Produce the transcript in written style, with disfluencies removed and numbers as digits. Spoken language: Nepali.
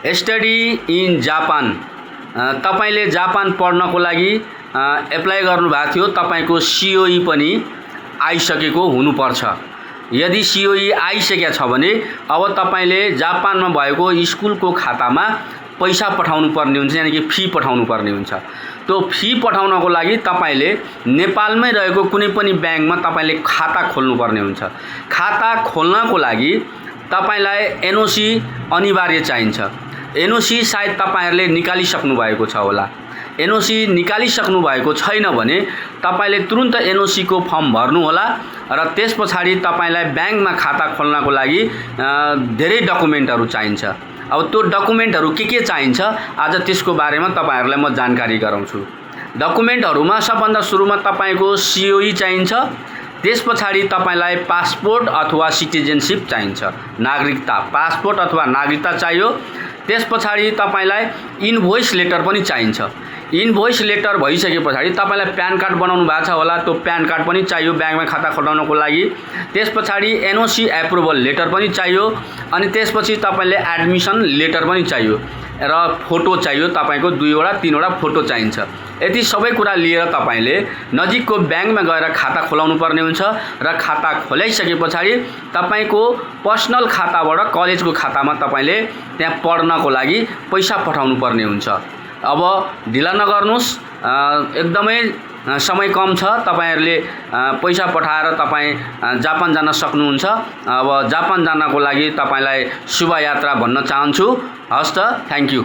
स्टडी इन जापान, तपाईले जापान पढ्नको लागि एप्लाई गर्नुभएको थियो, तपाईको COE पनि आइसकेको हुनुपर्छ। यदि COE आइसकेको छ भने अब तपाईले जापानमा भएको स्कुलको खातामा पैसा पठाउनु पर्ने हुन्छ, यानि कि फी पठाउनु पर्ने हुन्छ। त्यो फी पठाउनको लागि तपाईले नेपालमै रहेको कुनै पनि ब्याङ्कमा तपाईले खाता खोल्नु पर्ने हुन्छ। खाता खोल्नको लागि तपाईलाई NOC अनिवार्य चाहिन्छ। NOC सायद तपाईहरुले निकालिसक्नु भएको छ होला। NOC निकालिसक्नु भएको छैन भने तपाईले तुरुन्त NOC को फर्म भर्नु होला र त्यसपछि तपाईलाई ब्याङ्कमा खाता खोल्नको लागि धेरै डकुमेन्टहरु चाहिन्छ। अब त्यो डकुमेन्टहरु के चाहिन्छ आज त्यसको बारेमा तपाईहरुलाई म जानकारी गराउँछु। डकुमेन्टहरुमा सबभन्दा सुरुमा तपाईको COE चाहिन्छ, त्यसपछि तपाईलाई पासपोर्ट अथवा सिटिजनशिप चाहिन्छ, नागरिकता, पासपोर्ट अथवा नागरिकता चाहियो। त्यसपछि तपाईलाई इनभोइस लेटर पनि चाहिन्छ। इनभोइस लेटर भइसकेपछि तपाईलाई प्यान कार्ड बनाउनु भएको छ होला, त्यो प्यान कार्ड पनि चाहियो ब्याङ्कमा खाता खोल्नको लागि। त्यसपछि NOC एप्रुभल लेटर पनि चाहियो अनि त्यसपछि तपाईले एडमिसन लेटर पनि चाहियो र फोटो चाहियो, तपाईको 2 वटा 3 वटा फोटो चाहिन्छ। यति सबै कुरा लिएर तपाईले नजिकको ब्याङ्कमा गएर खाता खोलाउनु पर्ने हुन्छ र खाता खोलाइसकेपछि तपाईको पर्सनल खाताबाट कलेजको खातामा तपाईले त्यहाँ पढ्नको लागि पैसा पठाउनु पर्ने हुन्छ। अब ढिला नगर्नुस्, एकदमै समय कम छ, तपाईहरुले पैसा पठाएर तपाई जापान जान सक्नुहुन्छ। अब जापान जानको लागि तपाईलाई शुभ यात्रा भन्न चाहन्छु। हस्त, थ्यांक यू।